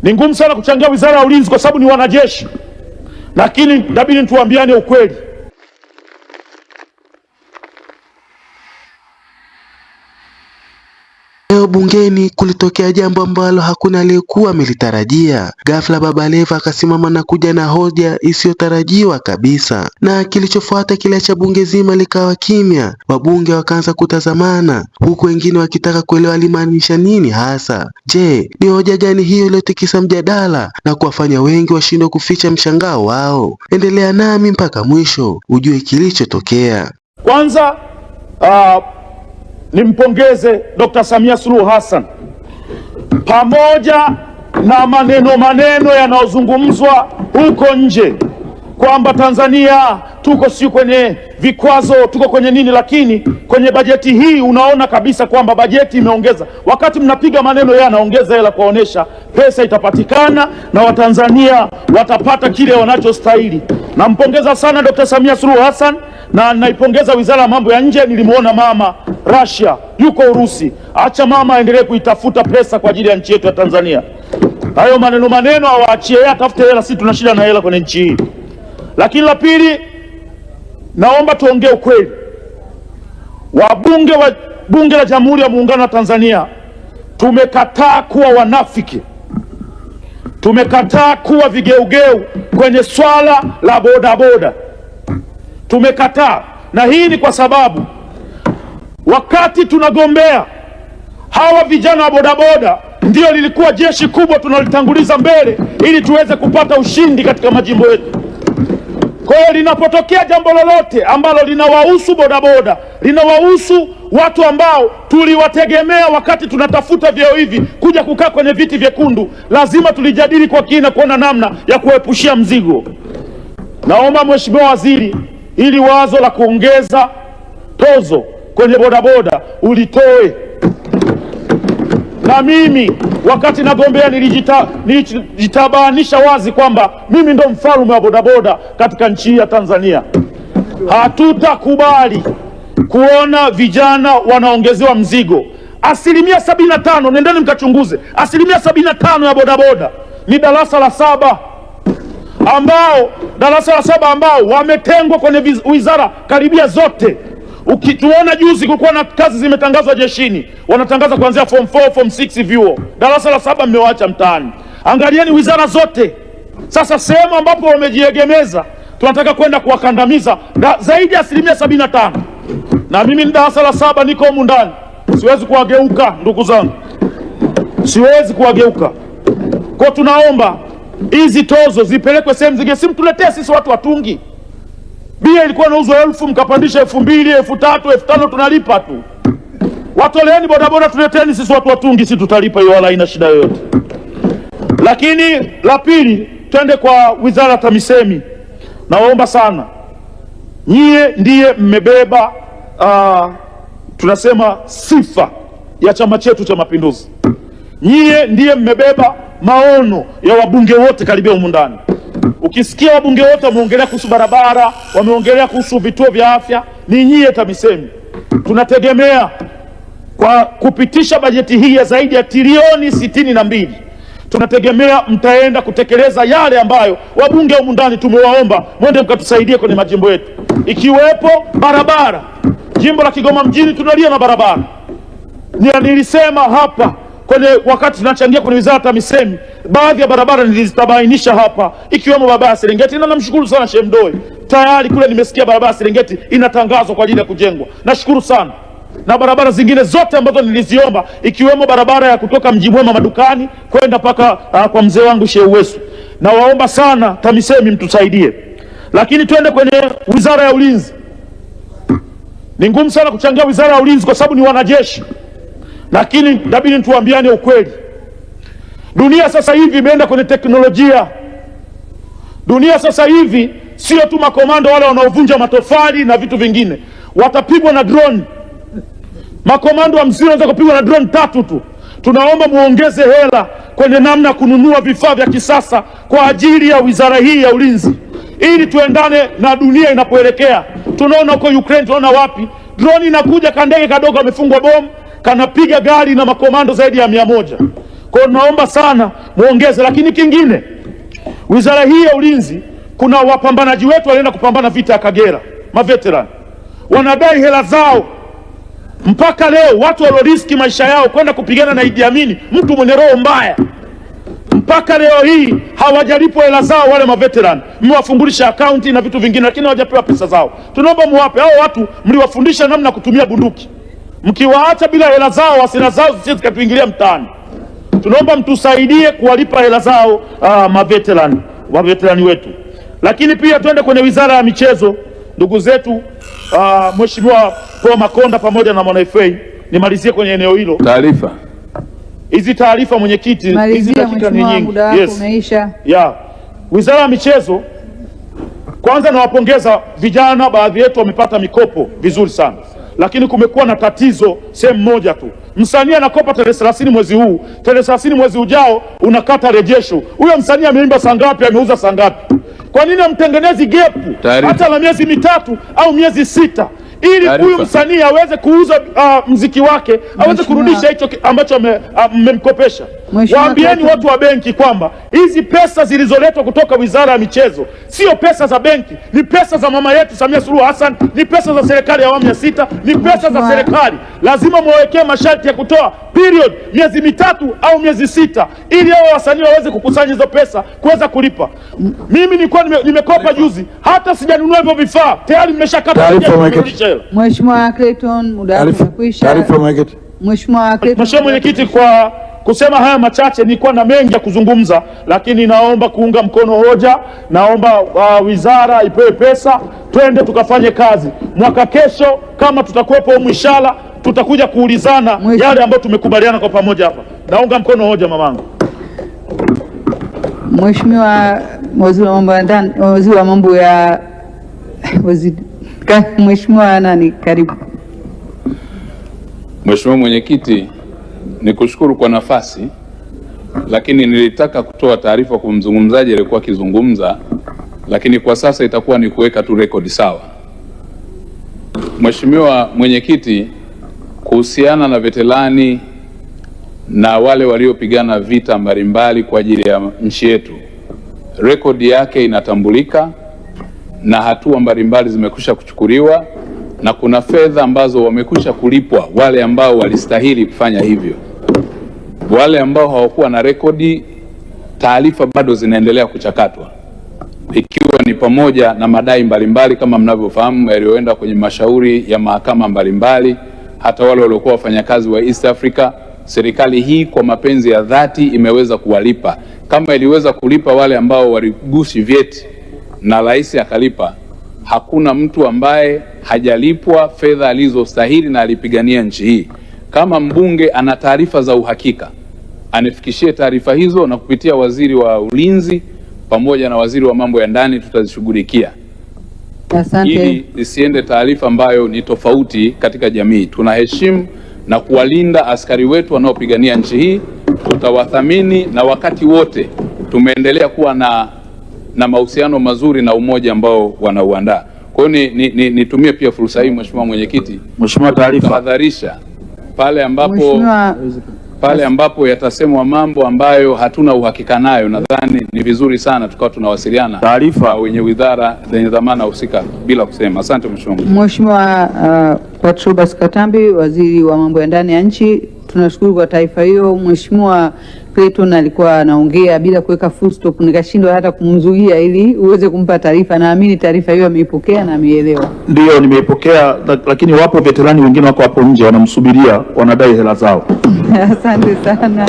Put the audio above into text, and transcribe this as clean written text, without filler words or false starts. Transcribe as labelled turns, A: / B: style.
A: Ni ngumu sana kuchangia wizara ya ulinzi kwa sababu ni wanajeshi, lakini inabidi tuambiane ukweli.
B: Leo bungeni kulitokea jambo ambalo hakuna aliyekuwa amelitarajia. Ghafla Baba Levo akasimama na kuja na hoja isiyotarajiwa kabisa, na kilichofuata kiliacha bunge zima likawa kimya. Wabunge wakaanza kutazamana, huku wengine wakitaka kuelewa alimaanisha nini hasa. Je, ni hoja gani hiyo iliyotikisa mjadala na kuwafanya wengi washindwe kuficha mshangao wao? Endelea nami mpaka mwisho ujue kilichotokea.
A: Kwanza nimpongeze Dr. Samia Suluhu Hassan pamoja na maneno maneno yanayozungumzwa huko nje kwamba Tanzania tuko si kwenye vikwazo, tuko kwenye nini, lakini kwenye bajeti hii unaona kabisa kwamba bajeti imeongeza. Wakati mnapiga maneno, yeye anaongeza hela kuwaonyesha pesa itapatikana na Watanzania watapata kile wanachostahili. Nampongeza sana Dr. Samia Suluhu Hassan na naipongeza Wizara ya Mambo ya Nje. Nilimwona mama Russia, yuko Urusi. Acha mama aendelee kuitafuta pesa kwa ajili ya nchi yetu ya Tanzania. Hayo maneno maneno awaachie yeye, atafute hela, sisi tuna shida na hela kwenye nchi hii. Lakini la pili, naomba tuongee ukweli. Wabunge wa Bunge la Jamhuri ya Muungano wa Tanzania tumekataa kuwa wanafiki, tumekataa kuwa vigeugeu kwenye swala la bodaboda, tumekataa. Na hii ni kwa sababu wakati tunagombea hawa vijana wa bodaboda ndio lilikuwa jeshi kubwa tunalitanguliza mbele ili tuweze kupata ushindi katika majimbo yetu. Kwa hiyo linapotokea jambo lolote ambalo linawahusu bodaboda, linawahusu watu ambao tuliwategemea wakati tunatafuta vyeo hivi kuja kukaa kwenye viti vyekundu, lazima tulijadili kwa kina kuona namna ya kuepushia mzigo. Naomba Mheshimiwa Waziri, ili wazo la kuongeza tozo kwenye bodaboda ulitoe. Na mimi wakati nagombea nilijitabanisha wazi kwamba mimi ndo mfalme wa bodaboda katika nchi hii ya Tanzania. Hatutakubali kuona vijana wanaongezewa mzigo. 75%, nendeni mkachunguze, 75% ya bodaboda ni darasa la saba ambao darasa la saba ambao wametengwa kwenye wizara karibia zote. Ukituona juzi kulikuwa na kazi zimetangazwa jeshini, wanatangaza kuanzia form 4, form 6 vyuo. Darasa la saba mmewaacha mtaani. Angalieni wizara zote sasa, sehemu ambapo wamejiegemeza tunataka kwenda kuwakandamiza zaidi ya 75%. Na mimi ni darasa la saba, niko humu ndani, siwezi kuwageuka ndugu zangu, siwezi kuwageuka. Kwa tunaomba hizi tozo zipelekwe sehemu zingine, simtuletee sisi watu watungi. Bia ilikuwa inauzwa 1000 mkapandisha 2000, 3000, 5000, tunalipa tu. Watoleeni bodaboda, tuleteni sisi watu watungi, sisi tutalipa hiyo, wala haina shida yoyote. Lakini la pili, twende kwa wizara ya TAMISEMI. Nawaomba sana, nyie ndiye mmebeba tunasema sifa ya chama chetu cha Mapinduzi. Nyie ndiye mmebeba maono ya wabunge wote karibia humu ndani. Ukisikia wabunge wote wameongelea kuhusu barabara, wameongelea kuhusu vituo vya afya, ni nyie TAMISEMI. Tunategemea kwa kupitisha bajeti hii ya zaidi ya trilioni 62, tunategemea mtaenda kutekeleza yale ambayo wabunge humu ndani tumewaomba mwende mkatusaidie kwenye majimbo yetu, ikiwepo barabara. Jimbo la Kigoma mjini tunalia na barabara. Nilisema hapa kwenye wakati tunachangia kwenye wizara ya TAMISEMI, baadhi ya barabara nilizitabainisha hapa, ikiwemo barabara ya Serengeti, na namshukuru sana Sheikh Mdoe, tayari kule nimesikia barabara ya Serengeti inatangazwa kwa ajili ya kujengwa, nashukuru sana, na barabara zingine zote ambazo niliziomba, ikiwemo barabara ya kutoka Mji Mwema madukani kwenda mpaka kwa mzee wangu Sheikh Uwesu. Nawaomba sana TAMISEMI mtusaidie. Lakini twende kwenye wizara ya ulinzi. Ni ngumu sana kuchangia wizara ya ulinzi kwa sababu ni wanajeshi, lakini inabidi tuambiane ukweli. Dunia sasa hivi imeenda kwenye teknolojia. Dunia sasa hivi sio tu makomando wale wanaovunja matofali na vitu vingine, watapigwa na drone. Makomando 50 wanaweza kupigwa na drone 3 tu. Tunaomba muongeze hela kwenye namna kununua vifaa vya kisasa kwa ajili ya wizara hii ya ulinzi, ili tuendane na dunia inapoelekea. Tunaona huko Ukraine, tunaona wapi drone inakuja, kandege kadogo amefungwa bomu kanapiga gari na makomando zaidi ya 100. Kwa hiyo naomba sana muongeze. Lakini kingine, wizara hii ya ulinzi, kuna wapambanaji wetu walienda kupambana vita ya Kagera, maveterani wanadai hela zao mpaka leo. Watu walioriski maisha yao kwenda kupigana na Idi Amin, mtu mwenye roho mbaya, mpaka leo hii hawajalipwa hela zao. Wale maveteran mmewafungulisha akaunti na vitu vingine, lakini hawajapewa pesa zao. Tunaomba muwape hao watu, mliwafundisha namna kutumia bunduki, mkiwaacha bila hela zao, hasira zao zisije zikatuingilia mtaani. Tunaomba mtusaidie kuwalipa hela zao maveterani, maveterani wetu. Lakini pia twende kwenye wizara ya michezo, ndugu zetu Mheshimiwa Paul Makonda pamoja na Mwana FA, nimalizie kwenye eneo hilo.
C: Taarifa.
A: Hizi taarifa mwenyekiti, hizi
D: Malizia
A: dakika ni
D: mheshimiwa,
A: nyingi.
D: muda wako
A: Yes.
D: umeisha.
A: Ya wizara ya michezo, kwanza nawapongeza vijana, baadhi yetu wamepata mikopo vizuri sana, lakini kumekuwa na tatizo sehemu moja tu. Msanii anakopa tarehe 30 mwezi huu, tarehe 30 mwezi ujao unakata rejesho. Huyo msanii ameimba saa ngapi? Ameuza saa ngapi? Kwa nini amtengenezi gepu
C: Taarifa.
A: hata la miezi 3 au miezi 6 ili
C: Taarifa.
A: huyu msanii aweze kuuza mziki wake aweze
D: Mheshimiwa.
A: kurudisha hicho ambacho mmemkopesha.
D: Mheshimiwa
A: Waambieni
D: Katibu.
A: watu wa benki kwamba hizi pesa zilizoletwa kutoka wizara ya michezo sio pesa za benki, ni pesa za mama yetu Samia Suluhu Hassan, ni pesa za serikali ya awamu ya 6, ni pesa za
D: Mheshimiwa.
A: serikali. Lazima mwawekee masharti ya kutoa period miezi 3 au miezi 6, ili hao wasanii waweze kukusanya hizo pesa kuweza kulipa. Mimi nilikuwa nimekopa juzi, hata sijanunua hivyo vifaa, tayari mmeshakata
E: Taarifa,
A: rejesho,
E: mwenyekiti.
A: mmerudisha hela.
D: Mheshimiwa Clayton, muda wako
E: Taarifa,
D: umekwisha.
E: taarifa mwenyekiti.
D: Mheshimiwa Clayton,
A: Mheshimiwa Mwenyekiti, kwa kusema haya machache, nilikuwa na mengi ya kuzungumza, lakini naomba kuunga mkono hoja. Naomba wizara ipewe pesa, twende tukafanye kazi. Mwaka kesho kama tutakuwepo humu inshallah, tutakuja kuulizana yale ambayo tumekubaliana kwa pamoja hapa. Naunga mkono hoja mamangu.
D: Mheshimiwa Waziri wa mambo ya ndani, Waziri wa mambo ya waziri, Mheshimiwa nani, karibu.
C: Mheshimiwa Mwenyekiti, nikushukuru kwa nafasi, lakini nilitaka kutoa taarifa kwa mzungumzaji aliyekuwa akizungumza, lakini kwa sasa itakuwa ni kuweka tu rekodi sawa. Mheshimiwa Mwenyekiti, kuhusiana na veterani na wale waliopigana vita mbalimbali kwa ajili ya nchi yetu, rekodi yake inatambulika na hatua mbalimbali zimekwisha kuchukuliwa na kuna fedha ambazo wamekwisha kulipwa wale ambao walistahili kufanya hivyo. Wale ambao hawakuwa na rekodi, taarifa bado zinaendelea kuchakatwa, ikiwa ni pamoja na madai mbalimbali kama mnavyofahamu yaliyoenda kwenye mashauri ya mahakama mbalimbali, hata wale waliokuwa wafanyakazi wa East Africa. Serikali hii kwa mapenzi ya dhati imeweza kuwalipa, kama iliweza kulipa wale ambao waligushi vyeti na rais akalipa. Hakuna mtu ambaye hajalipwa fedha alizostahili na alipigania nchi hii. Kama mbunge ana taarifa za uhakika, anifikishie taarifa hizo, na kupitia waziri wa ulinzi pamoja na waziri wa mambo ya ndani tutazishughulikia,
D: Asante.
C: ili zisiende taarifa ambayo ni tofauti katika jamii. Tunaheshimu na kuwalinda askari wetu wanaopigania nchi hii, tutawathamini na wakati wote tumeendelea kuwa na mahusiano mazuri na umoja ambao wanauandaa. Kwa hiyo nitumie pia fursa hii Mheshimiwa Mwenyekiti,
A: Mheshimiwa, taarifa.
C: tahadharisha pale ambapo
D: Mheshimiwa
C: pale ambapo yatasemwa mambo ambayo hatuna uhakika nayo, nadhani ni vizuri sana tukawa tunawasiliana
A: Taarifa.
C: na wenye wizara zenye dhamana husika bila kusema. Asante Mheshimiwa.
D: Mheshimiwa Patrobas Katambi, Waziri wa Mambo ya Ndani ya Nchi, tunashukuru kwa taarifa hiyo. Mheshimiwa Clayton alikuwa anaongea bila kuweka full stop, nikashindwa hata kumzuia ili uweze kumpa taarifa. Naamini taarifa hiyo ameipokea na ameielewa.
A: Ndiyo, nimeipokea, lakini wapo veterani wengine wako hapo nje wanamsubiria, wanadai hela zao.
D: Asante sana.